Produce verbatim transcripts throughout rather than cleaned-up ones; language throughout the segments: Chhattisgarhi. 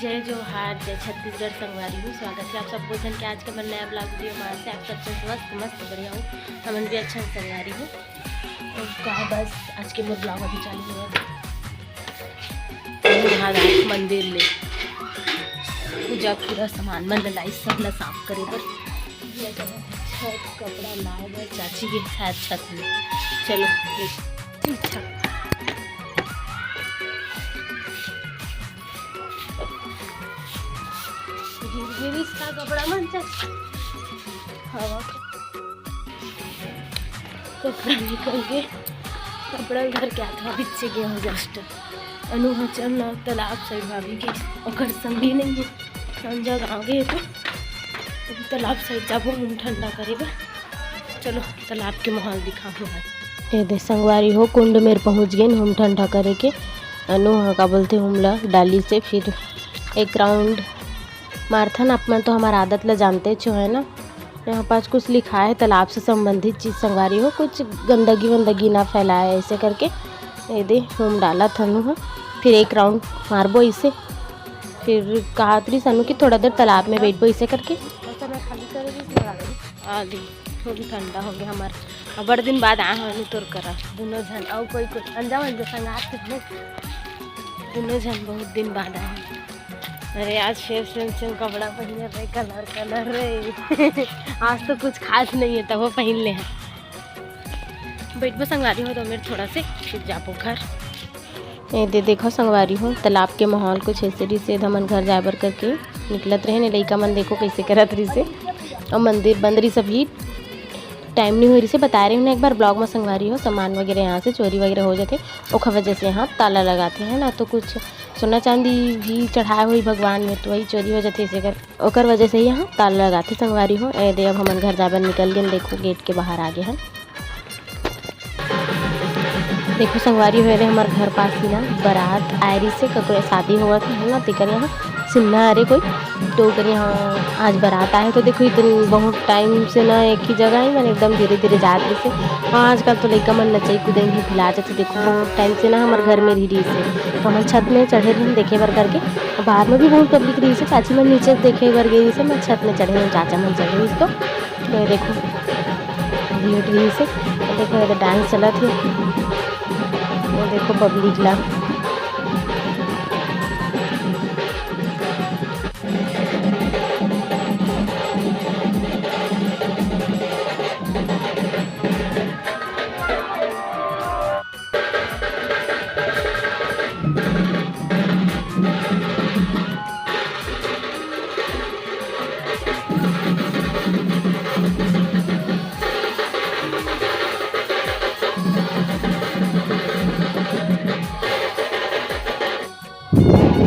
जय जोहार, जय छत्तीसगढ़ संगवारी हो। स्वागत हे आप सबो झन के आज के हमर नया vlog video मा। से आप सब झन स्वस्थ, मस्त, बढ़िया हो। हमन भी अच्छा संगवारी हो। तो का बस आज के मोर vlog अभी चालू होवत हे। अभी यहाँ रात मंदिर ले पूजा पूरा सामान मन ला लाइस, सब ला साफ करे बर। ये जगह छत कपड़ा लाए बर चाची के शायद छत में। चलो, ठीक, ठीक ठाक। गिर गिरिस का कपड़ा मन चाची? हवा के कपड़ा निकल गे, कपड़ा धर के आत हव, बिच्चे गे हव just। अनु ह चल ना तालाब side, भाभी के ओकर संगी नहीं है, संजा गाँव गे तो अभी तालाब side जाबो हम ठंडा करे बर। चलो तालाब के माहौल दिखाहूँ आज। ये दे संगवारी हो, कुंड मेर पहुँच गेन हम ठंडा करे के। अनु ह का बोलथे, हुमला डाली से फिर एक round मारथन। आप मन तो हमार आदत ला जानते छो, है ना। यहाँ पास कुछ लिखा है तालाब से संबंधित चीज संगवारी हो, कुछ गंदगी वंदगी ना फैलाए ऐसे करके। ये दे हम डालत हन ह, फिर एक round मारबो इसे, फिर कहात रहिस अनु कि थोड़ा देर तालाब में बैठबो इसे करके। आ दे, थोड़ी ठंडा हो गया हमार। अब बड़ दिन बाद आए हन अनु तोर करा, दोनों झन, अउ कोई कोई अंजा अंजा संगात के दोनों, दोनों झन बहुत दिन बाद आए हन। अरे आज फेर same same कपड़ा पहिने रे, colour colour रे। आज तो कुछ खास नहीं है, तब वो पहिन ले हैं। बैठबो संगवारी हो तो मेर थोड़ा से, फिर जाबो घर। ये दे देखो संगवारी हो, तालाब के माहौल कुछ ऐसे रहिसे, हमन घर जाए बर करके निकलत रहे ने, लइका मन देखो कैसे करत रहिसे, अउ मंदिर बंद रहिस, अभी time नहीं होय रहिसे, बताए रहे ना एक बार vlog में संगवारी हो, सामान वगैरह यहाँ से चोरी वगैरह हो जाथे, ओखर वजह से यहाँ ताला लगाथे, है ना। तो कुछ सोना चांदी भी चढ़ाए होही भगवान में, तो वही चोरी हो जाथे, इसे कर ओकर वजह से ही यहाँ ताला लगाथे संगवारी हो। ए दे, अब हमन घर जाए बर निकल गेन, देखो gate के बाहर आ गे हन। देखो संगवारी हो, ए दे हमर घर पास ही ना बारात आए रहिसे, ककरो शादी होवत हे ना, तेकर यहाँ सिन्हा अरे कोई, तो ओकर यहाँ आज बारात आए हे। तो देखो इतन बहुत time से ना एक ही जगह ही, माने एकदम धीरे धीरे जात रहिसे। हाँ, आजकल तो लइका मन नचई कुदई में भुला जाथे। देखो बहुत time से ना हमर घर में रहि रहिसे, तो हमन छत में चढ़े रहिन देखे बर करके। बाहर में भी बहुत public रहिसे, चाची मन नीचे देखे बर गे रहिसे, मैं छत में चढ़े रहिन, चाचा मन चढ़े रहिस तो। तो ये देखो भीड़ रहिसे, ये देखो ये तो dance चलत हे, ये देखो public ला।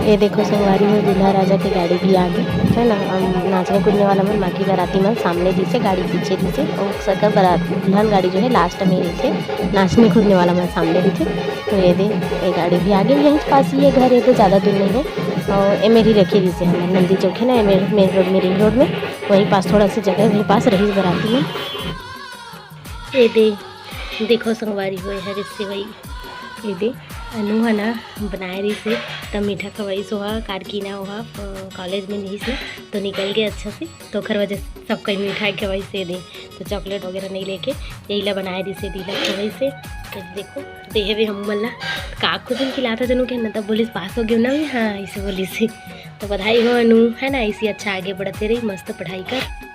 ये देखो संगवारी हो, दूल्हा राजा के गाड़ी भी आ गे, है ना। अम, नाचने कूदने वाला मन, बाकी बाराती मन सामने रहिसे, गाड़ी पीछे रहिसे, और सकर बारात दुल्हन गाड़ी जो है last में रहिसे, नाचने कूदने वाला मन सामने रहिसे। तो ये दे, ये गाड़ी भी आ गे, यहीं पास ही ये घर है, तो ज़्यादा दूर नहीं है। और ये मेरी रखे रहिसे हमर नंदी चौक है ना, ये मेन, main road में, ring road में, वहीं पास थोड़ा सा जगह, वहीं पास रहिस बाराती में। ये दे, देखो संगवारी हो, ये हरे सेवई, ये दे, अनु ह ना बनाए रहिसे, त मीठा खवाइस ओहा, कारकीना ओहा, अ, college में नहीं से, तो निकल गे अच्छा से, तो ओखर वजह से सब कोई मीठा खवाइस। ये दे, तो chocolate वगैरह नहीं लेके यही ला बनाए रहिसे, दीला खवाइसे। तो देखो, देहे वे हम मन ला, का खुद दिन खिलाता जनू के ना, तब बोलिस, "पास हो गयो ना?" "हाँ," ऐसे बोलिस। तो बधाई हो अनु, है ना, ऐसी अच्छा आगे बढ़ते रही, मस्त पढ़ाई कर।